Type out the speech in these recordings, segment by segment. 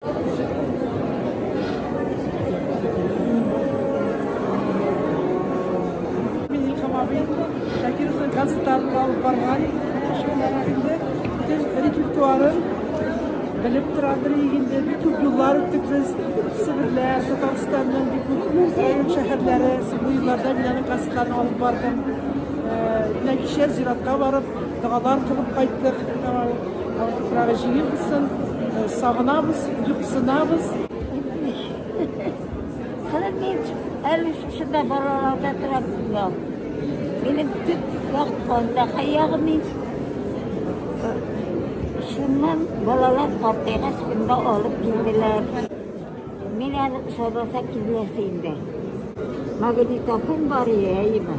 Мин Илһам абый Шакировның концертларын алып барган кешеләр инде. Бөтен репертуарын белеп торадыр инде. Бик күп юллар үттек без. Себерләр, Татарстанның бик күп район шәһәрләре. Бу елларда мин аның концертларын алып бардым. Менә кичә зиратка барып, догалар кылып кайттык. Авыр туфрагы җиңел булсын. Сагынабыз, юксынабыз. Хәзер мин әле шушында балаларда торам. Минем төп вакыт анда ягы мин. Шуннан балалар картайгач монда алып килделәр. Мин әле ышанаса килмәс инде. Магнитофон бар әйеме.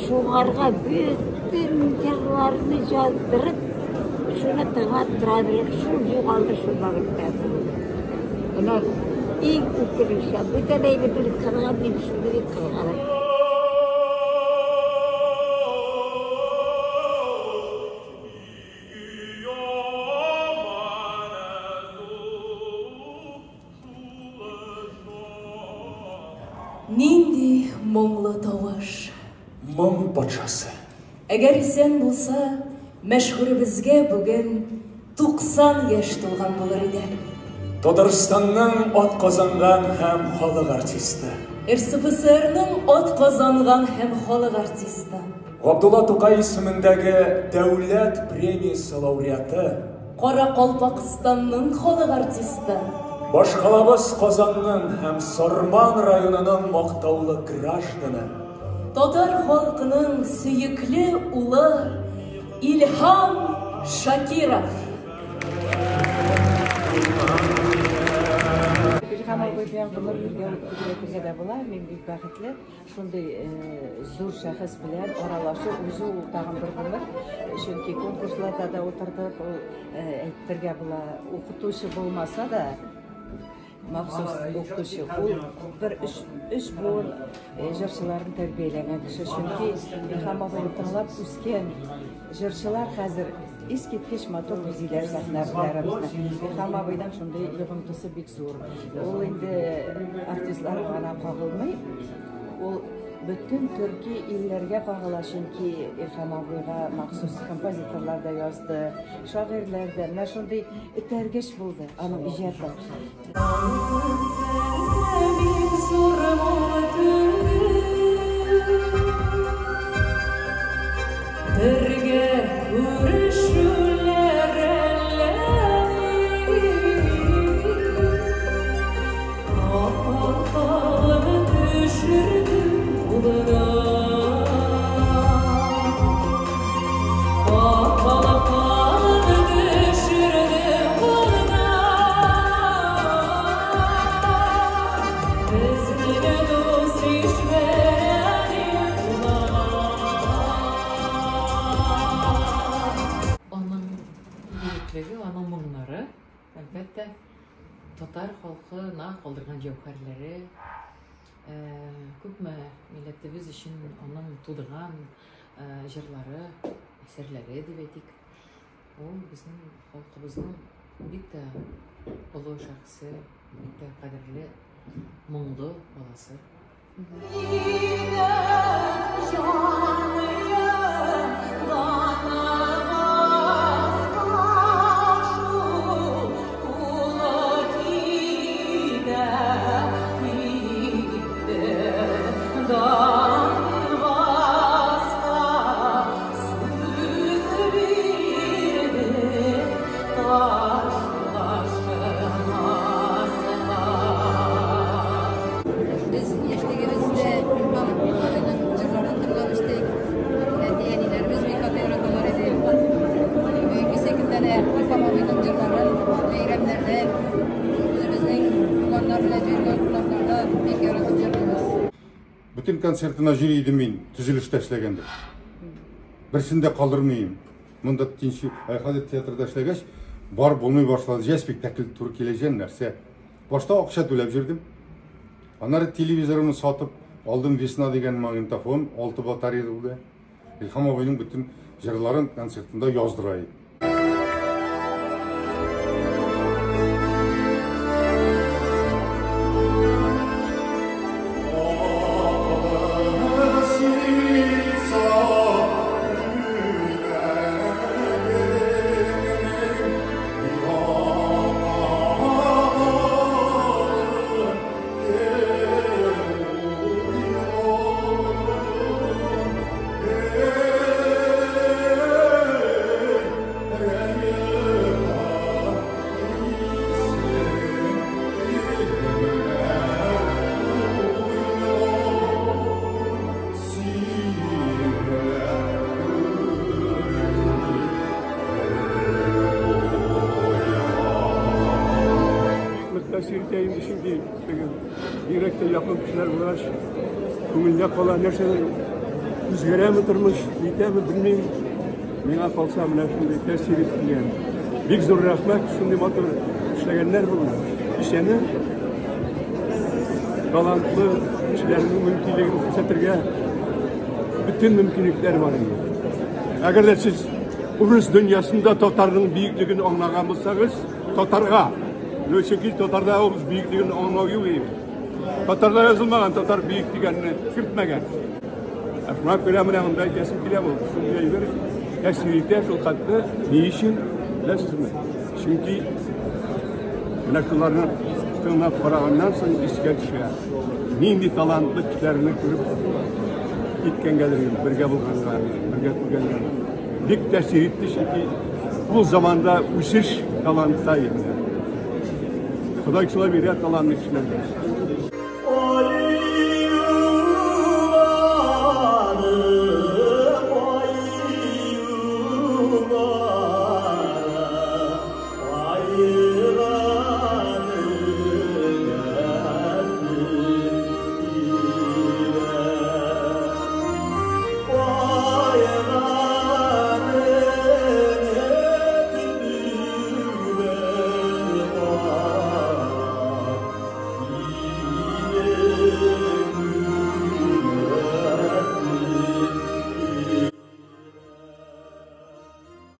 Шуңарга бөтен җырларны яздырып, шуны тыңлап тора биреп, шул югалды шул магнитофон. Менә иң үкенечле, бөтен әйберне кырган мин шуны бик кырганым. Нинди моңлы тавыш! Моң патшасы. Әгәр исән булса, мәшһүребезгә бүген 90 яшь тулган булыр иде. Татарстанның атказанган һәм халык артисты. РСФСРның атказанган һәм халык артисты. Габдулла Тукай исемендәге Дәүләт премиясе лауреаты. Каракалпакстанның халык артисты. Башкалабыз Казанның һәм Сарман районының мактаулы гражданы. Татар халкының сөекле улы Илһам Шакиров. Илһам абый белән гомер бергә үтте дип әйтергә дә була. Мин бик бәхетле. Шундый зур шәхес белән аралашу үзе ул тагын бер гомер. Чөнки конкурсларда да утырдык, ул әйтергә була, укытучы булмаса да, махсус укытучы, ул бер өч буын җырчыларын тәрбияләгән кеше. Чөнки Илһам абыйны тыңлап үскән җырчылар хәзер искиткеч матур бизиләр сәхнәләребезне. Илһам абыйның шундый йогынтысы бик зур. Ул инде артистларга гына кагылмый, ул бөтен төрки илләргә кагыла, чөнки Илһам абыйга махсус композиторлар да язды, шагыйрьләр дә. Менә шундый этәргеч булды аның иҗаты. Бергә күрешүләр әллә ни. Апалыгы төшердем кулына. Апалыгы төшердем кулына. Безнең дус иш белән Аның бөеклеге, аның моңнары, әлбәттә, татар халкына калдырган җәүһәрләре, күпме милләтебез өчен аның тудырган җырлары, әсәрләре дип әйтик. Ул безнең халкыбызның бик тә олы шәхесе, бик тә кадерле, моңлы баласы. Без яшьлегебездә Илһам абыйның җырларын тыңлап үстек. Әти-әниләребез бик каты яраталар иде. Бүгенгесе көндә дә Илһам абыйның җырларын бәйрәмнәрдә, үзебезнең туганнар белән җыелган кунакларда бик яратып җырлыйбыз. Бөтен концертына йөри идем мин, төзелештә эшләгәндә. Берсен дә калдырмыйм. Монда тинче, хәзер театрда эшләгәч, бар булмый башлады. Җә спектакль туры киләҗән нәрсә. Башта акча түләп йөрдем. Аннары телевизорымны сатып алдым, Весна дигән магнитофон, 6 батарея булды. Илһам абыйның бөтен җырларын концертында яздыра иде. тәэсир итә инде, чөнки теге бигрәк тә якын кешеләр булгач, күңелдә кала нәрсәдер үзгәрәме тормыш, нитәме, белмим. Миңа калса менә шундый тәэсир иткән. Бик зур рәхмәт, шундый матур эшләгәннәр бу кичәне. Талантлы кешеләрнең мөмкинлеген күрсәтергә бөтен мөмкинлекләр бар инде. Әгәр дә сез урыс дөньясында татарның биеклеген аңлаган булсагыз, татарга, ну, чөнки татарда ул биеклеген аңлау юк иде. Татарда язылмаган, татар биек дигәнне кертмәгән. Ә шуңа күрә менә монда әйтәсем килә бу. Шундый әйбер тәэсир итә шул хәтле. Ни өчен? Беләсезме? Чөнки менә шуларны тыңлап караганнан соң искә төшә. Нинди талантлы кешеләрне күреп киткәнгәдер инде, бергә булганга, бергә күргәнгә. Бик тәэсир итте, чөнки ул заманда үсеш талантта иде. Ходай шулай бирә талантлы кешеләргә.